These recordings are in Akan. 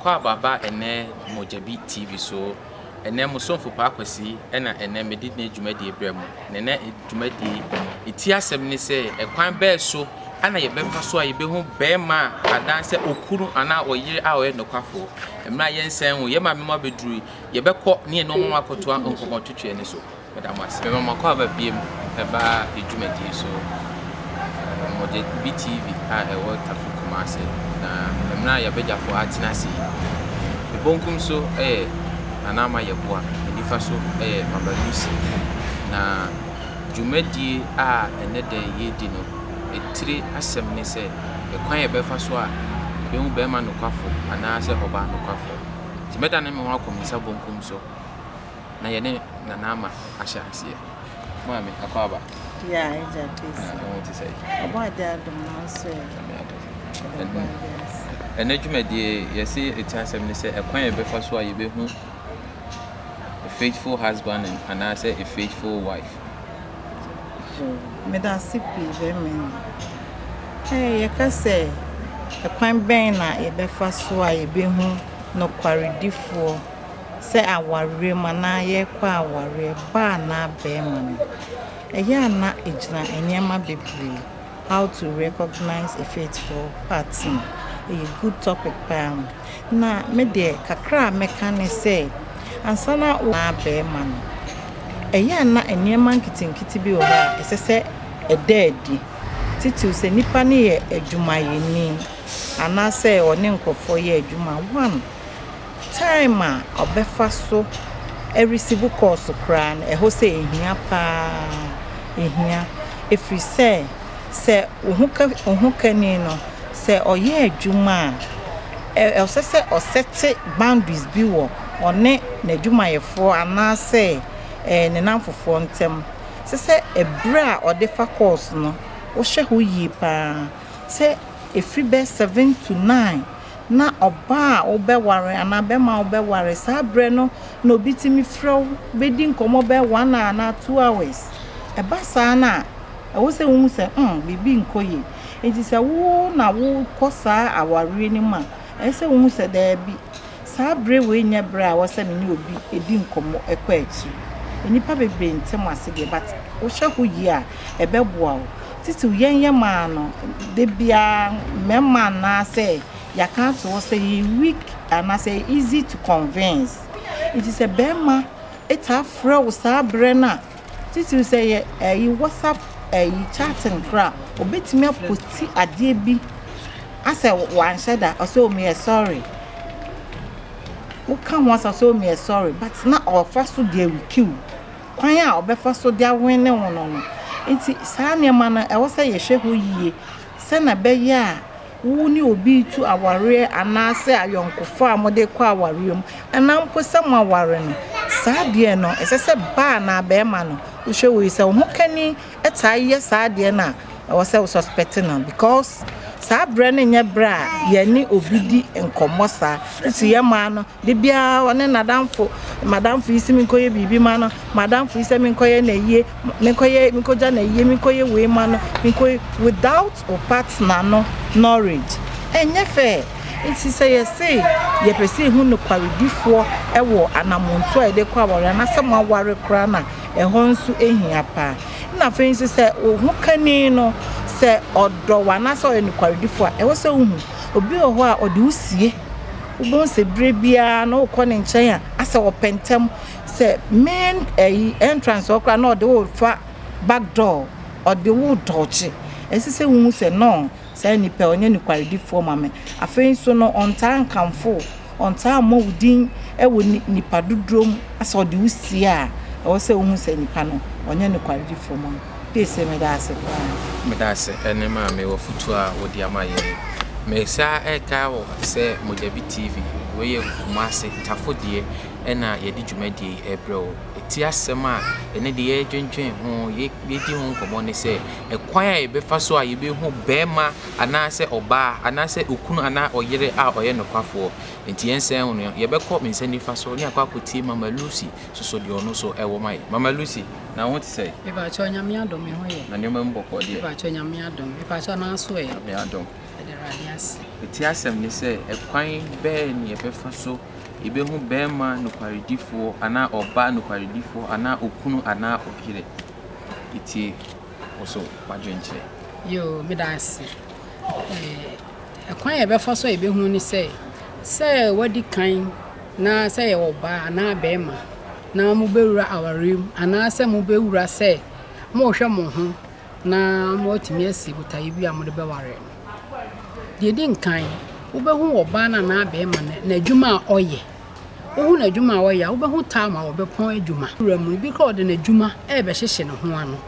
Akwaaba ba ɛnɛ Mogyabi TV so. Ɛnɛ mo somfo Paa Kwasi ɛna ɛnɛ mede ne dwumadie brɛ mo. Na ɛnɛ dwumadie eti asɛm ne sɛ, ɛkwan bɛɛ so ana yɛbɛfa so a yɛbɛhu bɛrima a anaasɛ okunu anaa ɔyere a ɔyɛ nokwafoɔ? Mmerɛ a yɛnsɛn ho, yɛn maame mu abɛduru yi, yɛbɛkɔ ne yɛne wɔn akɔtoa nkɔmmɔtwetweɛ no so. Meda mo ase. Mema mo akwaaba biem ɛba yɛ dwumadie so. Mogyabi TV a ɛwɔ Tafo Kumase. Na mmerɛ a yɛabɛgyafoɔ atena ase yi, me bonkum so yɛ Nana Ama Yeboah, me nifa so yɛ Mama Lucy. Na dwumadie a ɛnɛ da yi yɛredi no, etire asɛm ne sɛ, ɛkwan a yɛbɛfa so a yɛbɛhu bɛrima nokwafo anaasɛ ɔbaa nokwafo. Nti mɛdane me ho akɔ me nsa bonkum so na yɛne Nana Ama ahyɛ aseɛ. Maame, akwaaba. Yeah, agya Kwesi. Na ɛho te sɛ? Ɔbɔ ade adom na nso ɛ. Nyame adom. Ɛbɔ ade ase. Ɛnɛ dwumadie, yɛse ɛti asɛm ne sɛ, ɛkwan a yɛbɛfa so a yɛbɛhu a faithful husband and anaasɛ a faithful wife. Meda ase pii, bɛrima ni. Yɛka sɛ ɛkwan bɛn na yɛbɛfa so a yɛbɛhu nokwaredifoɔ sɛ awareɛ mu anaa yɛrekɔ awareɛ, baa anaa bɛrima no. Ɛyɛ a na ɛgyina nneɛma bebree. How to recognize a faithful partner. Ɛyɛ good topic paa. Na me deɛ, kakra a mɛka ne sɛ, ansa na wo bɛrima no, ɛyɛ a na nneɛma nketenkete bi wɔ hɔ a ɛsɛ sɛ ɛda adi. Titiriw sɛ nipa no yɛ adwumayɛni anaasɛ ɔne nkurɔfoɔ yɛ adwuma. One, time a ɔbɛfa so receive calls koraa no, ɛhɔ sɛ ehia paa. Ehia. Ɛfiri sɛ wo ho ka wo ho kani no, sɛ ɔyɛ adwuma a, ɛsɛ sɛ ɔset boundaries bi wɔ ɔne n'adwumayɛfoɔ anaasɛ ne namfofoɔ ntam. Ɛsɛ sɛ ɛberɛ a ɔde fa calls no, wohwɛ hɔ yie paa. Sɛ ɛfiri bɛyɛ 7 to 9 na ɔbaa a wobɛware anaa bɛrima a wobɛware, saa berɛ no na obi tumi frɛ wo bɛdi nkɔmmɔ bɛyɛ 1 hour anaa 2 hours. Ɛba saa no a, ɛwɔ sɛ wohu sɛ biribi nkɔ yie. Nti sɛ wo na wokɔ saa awareɛ no mu a, ɛsɛ sɛ wohu sɛ daabi, saa berɛ wei nyɛ berɛ a ɛwɔ sɛ me ne obi di nkɔmmɔ ɛkɔ akyiri. Nnipa bebree nte mo ase deɛ, but wohwɛ hɔ yie a, ɛbɛboa wo. Titiriw yɛn yɛ mmaa no, da biara mmarima anaasɛ yɛaka ato hɔ sɛ yɛ weak anaasɛ easy to convince. Nti sɛ bɛrima taa frɛ wo saa berɛ no a, titiriw sɛ yɛ ɛyi WhatsApp ɛyi chatting koraa, obetumi apost adeɛ bi asɛ wanhyɛ da, ɔsɛ, "Oh, meyɛ sorry." Woka ho asɛm sɛ, "Oh, meyɛ sorry," but na ɔfa so de aweak wo. Kwan a ɔbɛfa so de awene wo no. Nti saa nneɛma no, ɛwɔ sɛ yɛhwɛ hɔ yie sɛnea ɛbɛyɛ a wo ne obi tu awareɛ anaasɛ ayɔnkofa a mode kɔ awareɛ mu anaa mpo sɛ mo aware no, saa adeɛ no, ɛsɛ sɛ baa anaa bɛrima no wohwɛ wɔ yi sɛ wo ho kani taa yɛ saa adeɛ no a, ɛwɔ sɛ wo suspect no, because saa berɛ no nyɛ berɛ a yɛne obi di nkɔmmɔ saa. Nti yɛ mmaa no, de biara ɔne n'adamfo, madamfo yi sɛ menkɔyɛ biribi ma no, madamfo yi sɛ menkɔyɛ n'ayie, menkɔyɛ, menkɔgya n'ayie, menkɔyɛ wei ma no, menkɔyɛ without wo partner no knowledge, ɛnyɛ fair. Nti sɛ yɛse yɛpɛ sɛ yɛhu nokwaredifoɔ ɛwɔ anammɔntuo a yɛde kɔ aware anaasɛ mo aware koraa no a, ɛhɔ nso ehia paa. Na afei nso, sɛ wo ho kani no, sɛ ɔdɔ wo anaasɛ ɔyɛ nokwaredifoɔ a, ɛwɔ sɛ wohu. Obi wɔ hɔ a ɔde wo sie. Wobɛhu sɛ berɛ biara na wokɔ ne nkyɛn a, asɛ ɔpɛ ntɛm. Sɛ main ɛyi entrance hɔ koraa na ɔde wo fa back door, ɔde wo dɔɔkye. Ɛsɛ sɛ wohu sɛ no, saa nipa ɔnyɛ nokwaredifoɔ ma me. Afei nso no, ɔntaa nkamfo wo, ɔntaa mmɔ wo din ɛwɔ nipa dodoɔ mu, asɛ ɔde wo sie a, ɛwɔ sɛ wohu sɛ nipa no ɔnyɛ nokwaredifoɔ ma wo. Pii meda ase paa. Meda ase ɛne maame wɔ foto a wode ama yɛn. Mesa ɛka wɔ sɛ Mogyabi TV, wei yɛ Kumase Tafo deɛ ɛna yɛde dwumadie yi ɛbrɛ wo. Ɛti asɛm a ɛne deɛ yɛdwendwen ho, yɛdi ho nkɔmmɔ ne sɛ, ɛkwan a yɛbɛfa so a yɛbɛhu bɛrima anaasɛ ɔbaa anaasɛ okunu anaa ɔyere a ɔyɛ nokwafoɔ. Nti yɛn nsɛn ho no, yɛbɛkɔ me nsa nifa so ne akɔ akɔtie Mama Lucy soso deɛ ɔno so ɛwɔ ma yɛ. Mama Lucy, na wo ho te sɛ? Mepakyɛ, Nyame adom, me ho yɛ. Na nneɛma mu bɔkɔɔ deɛ? Mepakyɛ, Nyame adom. Mepakyɛ, n'aso ɛ? Nyame adom. Ɛde Awurade ase. Ɛti asɛm ne sɛ, ɛkwan bɛn ne yɛbɛfa so yɛbɛhu bɛrima nokwaredifoɔ anaa ɔbaa nokwaredifoɔ anaa okunu anaa ɔyere? Yɛtie wo so w'adwenkyerɛ. Yoo, meda ase. Ɛkwan a yɛbɛfa so a yɛbɛhu ne sɛ, sɛ wadi kan na sɛ yɛwɔ ɔbaa anaa bɛrima na mobɛwura awareɛ mu anaasɛ mobɛwura sɛ mohwɛ mo ho na moatumi asi botaeɛ bi a mode bɛware no. Deɛ ɛdi nkan, wobɛhu ɔbaa no anaa bɛrima no n'adwuma a ɔyɛ. Wohu n'adwuma a ɔyɛ a, wobɛhu time a ɔbɛpɔn adwuma. Wura mu no, bi koraa ɔde n'adwuma ɛrebɛhyehyɛ ne ho ano.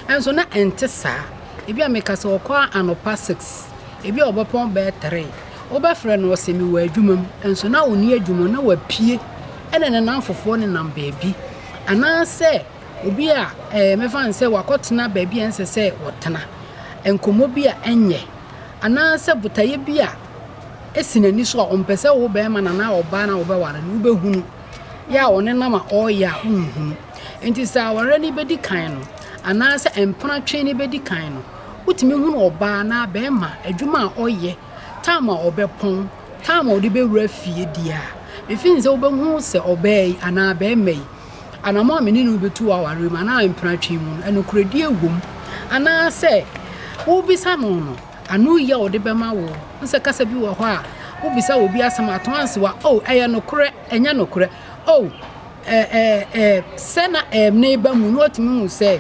Ɛnso na ɛnte saa. Ebi a meka sɛ ɔkɔ anɔpa 6, ebi a ɔbɛpɔn bɛyɛ 3. Wobɛfrɛ no ɔsɛ mewɔ adwuma mu, ɛnso na ɔnni adwuma mu na wapue ɛne ne nnamfofoɔ nenam baabi. Anaasɛ obi a mɛfa no sɛ wakɔtena baabi a ɛnsɛ sɛ wɔtena, nkɔmmɔ bi a ɛnyɛ, anaasɛ botaeɛ bi a ɛsi n'ani so a ɔmpɛ sɛ wo bɛrima no anaa ɔbaa no a wobɛware no wobɛhunu yɛ a ɔnenam a ɔreyɛ a wonhunu. Nti sɛ awareɛ no bɛdi kan no, anaasɛ mpenatwe no bɛdi kan no, wotumi hunu ɔbaa anaa bɛrima adwuma a ɔyɛ, time a ɔbɛpɔn, time a ɔde bɛwura fie deɛ a, mefiri sɛ wobɛhu sɛ ɔbaa yi anaa bɛrima yi, anammɔn a me ne no bɛtu wɔ awareɛ mu anaa mpenatwe mu no, ɛnokorɛdie wɔ mu. Anaasɛ wobisa no no, ano yi a ɔde bɛma wo. Sɛ kasa bi wɔ hɔ a, wobisa obi asɛm ato ansewa, oh, ɛyɛ nokorɛ, ɛnyɛ nokorɛ. Oh, sɛ na ne ba mu na watumi hu sɛ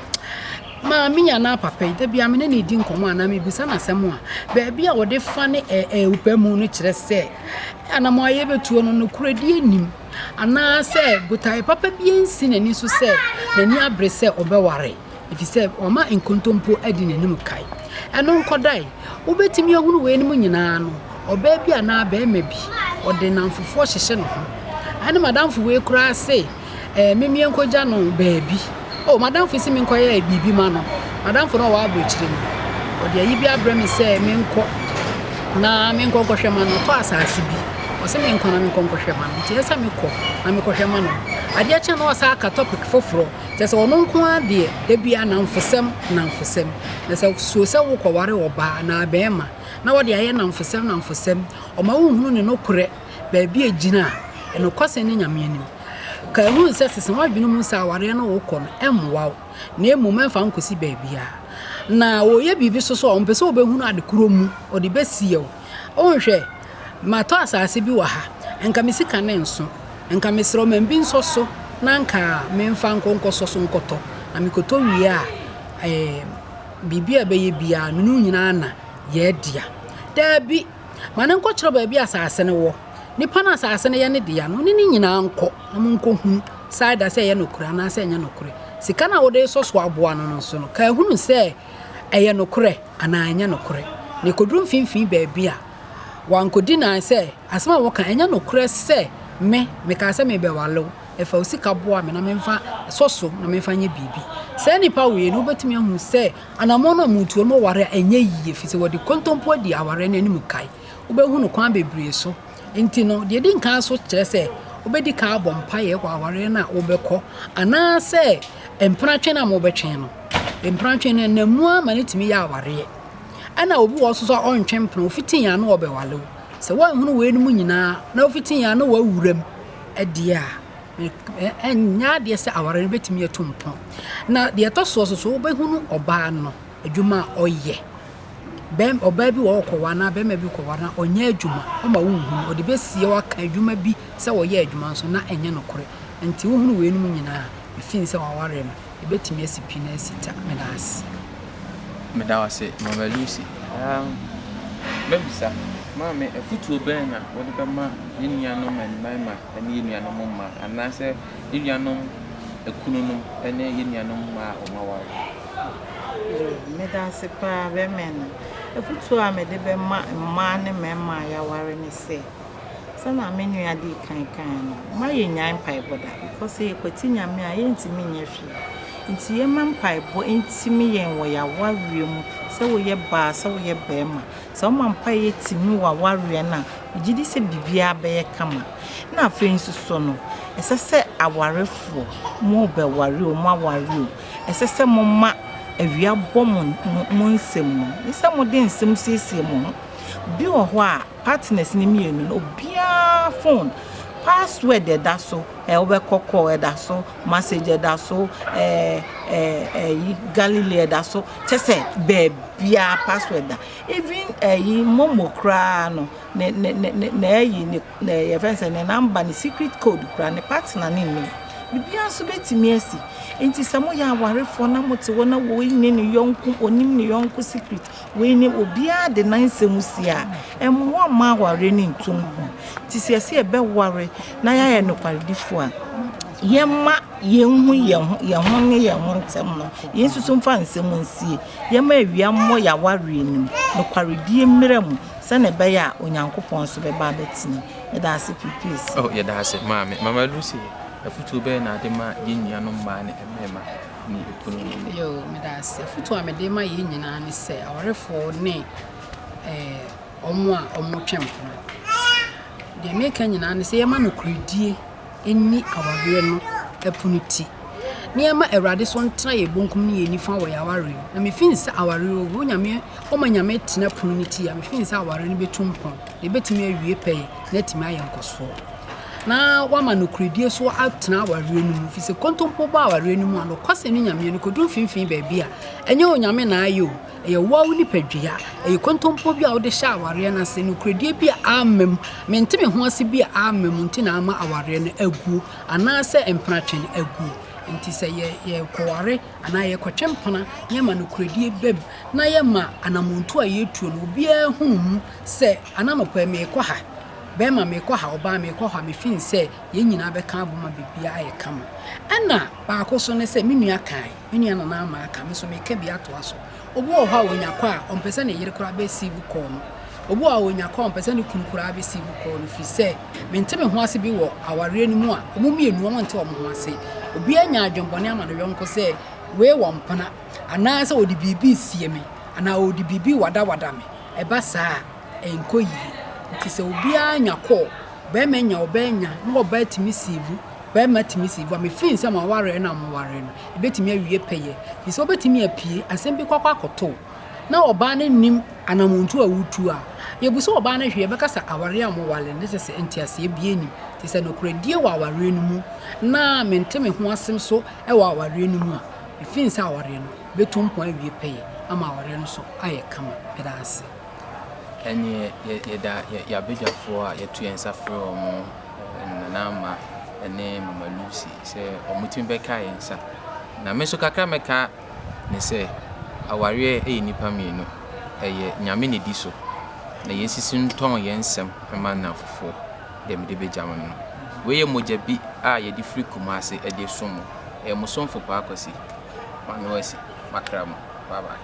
maame yi anaa papa yi, da bi a me ne no di nkɔmmɔ anaa mebisa no asɛm a, baabi a wɔde fa ne ɛɛ mu no kyerɛ sɛ anammɔn a yɛbɛtuo no, nokorɛdie nnim. Anaasɛ botaeɛ papa bi nsi n'ani so sɛ n'ani abere sɛ ɔbɛware, ɛfiri sɛ wama nkontompo adi n'anim kae. Ɛno nkɔdae. Wobɛtumi ahunu weinom nyinaa no, ɔbaa bi anaa barima bi, ɔde nnamfofoɔ hyehyɛ ne ho. Ɛne madamfo wei koraa se, me menkɔgya no baabi. Oh, madamfo se menkɔyɛ biribi ma no. Madamfo no a ɔwɔ aburokyire no, ɔde ayi bi abrɛ me sɛ menkɔ na menkɔ nkɔhwɛ ma no. Ɔtɔ asase bi. Ɔse menkɔ na menkɔ nkɔhwɛ ma no. Nti ɛsɛ sɛ mekɔ na mekɔhwɛ ma no. Adeɛ kye na ɔsan aka topic foforɔ. Kyerɛ sɛ ɔno nko ara deɛ, da biara nnamfosɛm, nnamfosɛm. Na sɛ suo sɛ wokɔware ɔbaa anaa bɛrima na wɔde ayɛ nnamfosɛm nnamfosɛm, ɔma wonhunu ne nokorɛ baabi a ɛgyina a, ɛnokwasɛm ne Nyame anim. Ka ɛhunu sɛ sesa w'adwene mu sɛ awareɛ no wokɔ no ɛmmoa wo, na mmom ɛmfa wo nkɔsi baabiara. Na wɔyɛ biribi so so a, ɔmpɛ sɛ wobɛhunu ade korɔ mu, ɔde bɛsie wo. Wonhwɛ, matɔ asase bi wɔ ha, nka me sika no nso, nka mesrɛ wo ma bi nsɔ so na nka memfa nkɔ nkɔsɔ so nkɔtɔ. Na mekɔtɔ wie a, biribi a ɛbɛyɛ biara, me ne wo nyinaa na yɛadua. Daabi, ma no nkɔkyerɛ baabi a asase no wɔ. Nipa no asase no yɛ ne dea no, ne ne nyinaa nkɔ na monkɔhunu saa da sɛ ɛyɛ nokorɛ anaasɛ ɛnyɛ nokorɛ. Sika no a wode resɔ so aboa no no nso no, ka hunu sɛ ɛyɛ nokorɛ anaa ɛnyɛ nokorɛ. Na ɛkɔduru mfimfini baabi a, wankɔdi nan sɛ asɛm a wɔka ɛnyɛ nokorɛ sɛ me, mekaa sɛ merebɛware wo, ɛfa wo sika boa me na memfa sɔ so na memfa nyɛ biribi. Saa nipa wei no, wobɛtumi ahu sɛ anammɔn no a motuo no moware a ɛnyɛ yie, ɛfiri sɛ wɔde kontompo adi awareɛ no anim kae. Wobɛhu no kwan bebree so. Nti no, deɛ ɛdi nkan so kyerɛ sɛ wobɛdi kan abɔ mpaeɛ wɔ awareɛ no a wobɛkɔ anaasɛ mpenatwe no a mobɛtwe no. Mpenatwe no ɛnam mu ara ma no tumi yɛ awareɛ. Ɛna obi wɔ hɔ nso so a ɔntwe mpena, ɔfiti yɛn ano ɔbɛware wo. Sɛ woanhunu weinom nyinaa na wofiti yɛn ano wawura mu deɛ a, ɛnyɛ adeɛ sɛ awareɛ no bɛtumi atu mpɔn. Na deɛ ɛtɔ soɔ nso so, wobɛhunu ɔbaa no adwuma a ɔyɛ. Bɛm ɔbaa bi wɔ hɔ ɔkɔware anaa bɛrima bi kɔware na ɔnyɛ adwuma, ɔma wonhunu. Ɔde bɛsie waka adwuma bi sɛ ɔyɛ adwuma nso na ɛnyɛ nokorɛ. Nti wohunu weinom nyinaa a, ɛfiri sɛ waware no, ɛbɛtumi asi pi na asi ta. Meda ase. Meda wo ase, Mama Lucy. Um, mɛbisa, maame, afotuo bɛn na wode bɛma yɛn nuanom mmarima ne yɛn nuanom mmaa, anaasɛ yɛn nuanom akununom ne yɛn nuanom mmaa a wɔaware? Meda ase paa, bɛrima no. Afotuo a mede bɛma mmaa ne mmarima a yɛaware ne sɛ, sɛnea me nua dii kan kae no, mma yɛnnyae mpaebɔ da because sɛ yɛkwati Nyame a, yɛntumi nyɛ hwee. Nti yɛmma mpaebɔ ntimi yɛn wɔ yɛn awareɛ mu, sɛ woyɛ baa, sɛ woyɛ barima. Sɛ woma mpaeɛ timi wɔ awareɛ no a, megye di sɛ biribiara bɛyɛ kama. Na afei nso so no, ɛsɛ sɛ awarefoɔ, morebɛware o, moaware o, ɛsɛ sɛ moma awia bɔ mo mo nsɛm mu. Ne sɛ mode nsɛm siesie mo ho. Bi wɔ hɔ a, Partners no mmienu no, obiara phone password ɛda so, ɛ wobɛkɔ call ɛda so, message ɛda so, ɛɛ ɛɛ ɛyi Galilee ɛda so, kyɛ sɛ baabiara password da. Even ɛyi Momo koraa no, ne ne ne ne na ɛyi ne ne yɛfrɛ sɛ ne number, ne secret code koraa, ne partner ne nnim. Biribiara nso bɛtumi asi. Nti sɛ moyɛ awarefoɔ na mote hɔ na wei ne ne yɔnko onim ne yɔnko secret, wei ne obiara de nan nsɛm si a, ɛmmoa mma awareɛ no ntu mpɔn. Nti sɛ yɛsɛ yɛbɛware na yɛayɛ nokwaredifoɔ a, yɛmma yɛnhu yɛn ho yɛn ho ne yɛn ho ntɛm no, yɛn nso mfa nsɛm nsie. Yɛmma awia mmɔ yɛn awareɛ no mu, nokwaredie mmerɛ mu, sɛnea ɛbɛyɛ a Onyankopɔn nso bɛba abɛtena mu. Meda ase pii, peace. Oh, yɛda ase maame. Mama Lucy, afotuo bɛyɛ na ade ma yɛn nuanom mmaa ne mmarima ne ekunu no? Yo, meda ase. Afotuo a mede ma yɛn nyinaa ne sɛ awarefoɔ ne ɔmo a ɔmo twɛ mpena, deɛ meka nyinaa ne sɛ yɛma nokoredie ɛnni awareɛ no ɛpono ti, na yɛma Awurade so ntena yɛ bonkum ne yɛ nifa wɔ yɛ awareɛ mu. Na mefin sɛ awareɛ wɔ Nyame, ɔma Nyame tena pono no ti a, mefin sɛ awareɛ no bɛtu mpɔn na ɛbɛtumi awie pɛyɛ na atumi ayɛ nkɔsoɔ, na wama nokoredie so atena awareɛ no mu, firi sɛ kontompo bɔ awareɛ no mu a, nokwasɛm ne Nyame no kɔdu mfimfini baabi a, ɛnyɛ Onyame na ayɛ o, ɛyɛ woa wo nipadua, ɛyɛ kontompo bi a wode hyɛ awareɛ no ase, nokoredie bi a amma mu, mente me ho ase bi a amma mu nti na ama awareɛ no aguo anaasɛ mpenatwe no aguo. Nti sɛ yɛkɔware anaa yɛkɔtwe mpena na yɛma nokoredie ba mu na yɛma anammɔntu a yɛtuo no obiara hunu mu sɛ ananɔpɛ meekɔ ha, bɛrima meekɔ ha, ɔbaa meekɔ ha, mefin sɛ yɛn nyinaa bɛka abom a biribiara ayɛ kama. Ɛna baako so ne sɛ me nua kae, me nua Nana Ama aka, me so meka bi atoa so. Obi wɔ hɔ a onya kɔ a, ɔmpɛ sɛ ne yere koraa bɛreceive call no. Obi wɔ hɔ a onya kɔ a, ɔmpɛ sɛ ne kunu koraa bɛreceive call no, firi sɛ mente me ho ase bi wɔ awareɛ no mu a, ɔmo mmienu ɔmo nte ɔmo ho ase. Obiara nya adwembɔne ama ne yɔnko sɛ wei wɔ mpena anaasɛ ɔde biribi sie me anaa ɔde biribi wadawada me. Ɛba saa a, ɛnkɔ yie. Nti sɛ obiara nya call, bɛrima nya, ɔbaa nya, na ɔbaa tumi receive, bɛrima tumi receive a, mefii sɛ mo awareɛ no a moware no ɛbɛtumi awie pɛyɛ, firi sɛ wobɛtumi apue asɛm bi kɔkɔ akɔto na ɔbaa no nim anammɔntu a wotu a, yɛbu sɛ ɔbaa no hwee, yɛbɛka sɛ awareɛ a moware no kyɛ sɛ nteaseɛ bie nim. Nti sɛ nokoredie wɔ awareɛ no mu na mente me ho asɛm so wɔ awareɛ no mu a, mefii sɛ awareɛ no bɛtu mpɔn awie pɛyɛ ama awareɛ no so ayɛ kama. Meda ase. Ɛneɛ yɛda yɛabadwafoɔ a yɛto yɛn nsa frɛ wɔn, Nana Ama ne Mama Lucy, sɛ wɔtumi bɛka yɛn nsa. Na me nso kakra mɛka ne sɛ awareɛ yɛ nnipa mmienu, ɛyɛ Nyame na ɛdi so, na yɛnsisi ntɔn yɛn nsɛm ma nnamfofoɔ. Deɛ mede bɛgya mo no. Wei yɛ mogya bi a yɛde firi Kumase de som mo. Ɛyɛ mo somfo Paa Kwasi. Mano asi, makra mo. Bye bye.